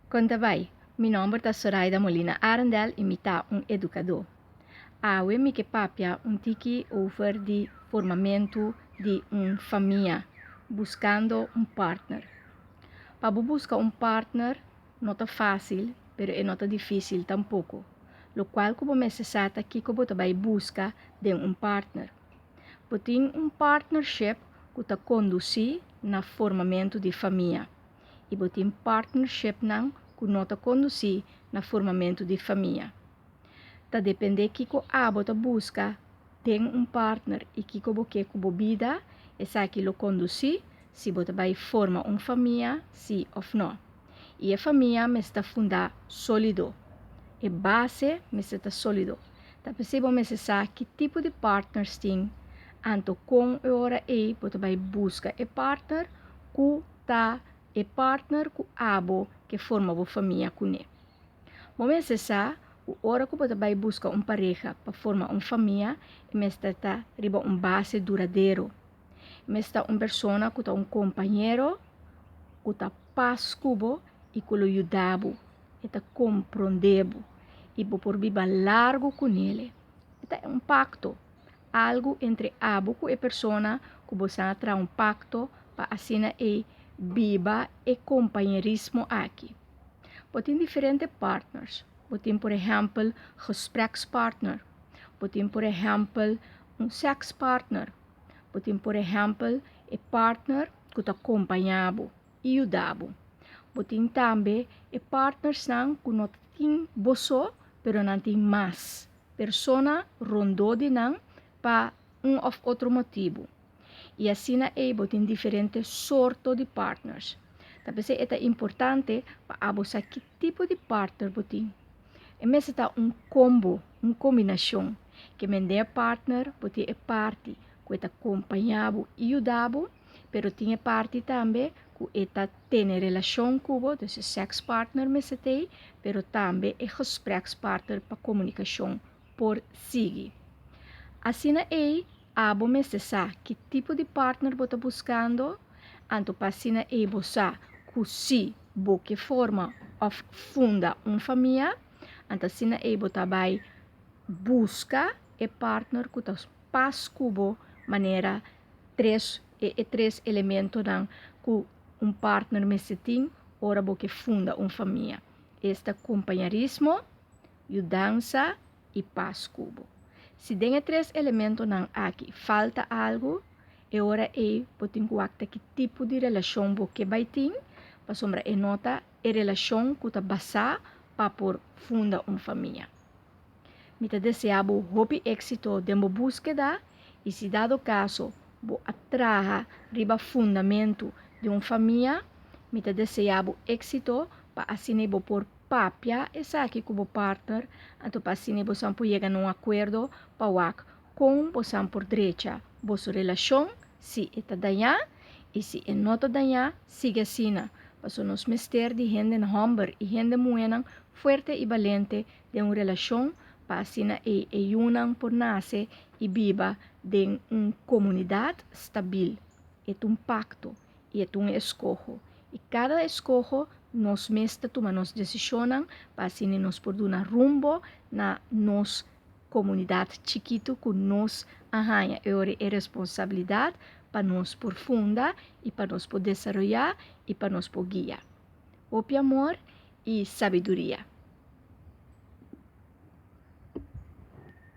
Kon ta bai? Mi nòmber ta Soraida Molina Arendel i mi ta un edukadó. Awe mi ke papia un tiki over di formamentu di un famia, buskando un partner. Pa bo buska un partner no ta fásil, pero e no ta difísil tampoko. Lokual ku bo mester sa ta kiko bo ta bai buska den un partner. Bo tin un partnership ku ta kondusí na formamentu di famia. i bo tin partnershipnan ku no ta kondusí na formamentu di famia. Ta dependé kiko abo ta buska den un partner i kiko bo ke ku bo bida, esaki lo kondusí si bo ta bai forma un famia sí òf nò. I e famia mester ta fundá sólido. E base mester ta sólido. Ta p'esei bo mester sa ki tipo di partners tin, anto kon e ora ei bo ta bai buska e partner ku ta e partner ku abo ke forma bo famia kuné. Bo mester sa ku ora ku bo ta bai buska un pareha pa forma un famia, e mester ta riba un base duradero. E mester ta un persona ku ta un kompañero ku ta pas ku bo i ku lo yuda bo. E ta komprondé bo i bo por biba largu kunele. E ta un pakto. Algu entre abo ku e persona ku bo sa traha un pakto pa asina ei biba e kompañerismo aki. Bo tin diferente partners. Bo tin por ehèmpel gesprekspartner. Bo tin por ehèmpel un sekspartner. Bo tin por ehèmpel e partner ku ta kompañá bo i yuda bo. Bo tin tambe e partnersnan ku no ta tin bo so pero nan tin mas. Persona rondó di nan pa un òf otro motibu. I asina ei bo tin diferente sorto di partners. Ta p'esei e ta importante pa abo sa ki tipo di partner bo tin. E mester ta un kombo, un kombinashon. Ke men den e partner bo tin e parti ku e ta kompañá bo i yuda bo, pero tin e parti tambe ku e ta tene relashon ku bo, dus e sekspartner mester ta ei, pero tambe e gesprekspartner pa komunikashon por sigui. Asina ei abo mester sa ki tipo di partner bo ta buskando, anto pa asina ei bo sa ku si bo ke forma òf funda un famia, anto asina ei bo ta bai buska e partner ku ta pas ku bo manera tres e e tres elementonan ku un partner mester tin ora bo ke funda un famia. Esta kompañerismo, yudansa i pas ku bo. Si den e tres elementonan aki falta algu, e ora ei bo tin ku wak ta ki tipo di relashon bo ke bai tin, pasobra e no ta e relashon ku ta basá pa por funda un famia. Mi ta desea bo hopi éxito den bo búskeda i si dado kaso bo a traha riba fundamentu di un famia, mi ta desea bo éxito pa asina bo por papia esaki ku bo partner, anto pa asina bosan por yega na un akuerdo pa wak kon bosan por drecha boso relashon si e ta dañá i si e no ta dañá sigui asina, paso nos mester di hende hòmber i hende muhénan fuerte i balente den un relashon pa asina ei e yunan por nase i biba den un komunidat stabil. E ta un pakto i e ta un eskoho. I kada eskoho nos mes ta tuma nos desishonnan pa asina nos por duna rumbo na nos komunidat chikitu ku nos a haña e ora e responsabilidat pa nos por funda i pa nos por desaroyá i pa nos por guia. Hopi amor i sabiduria.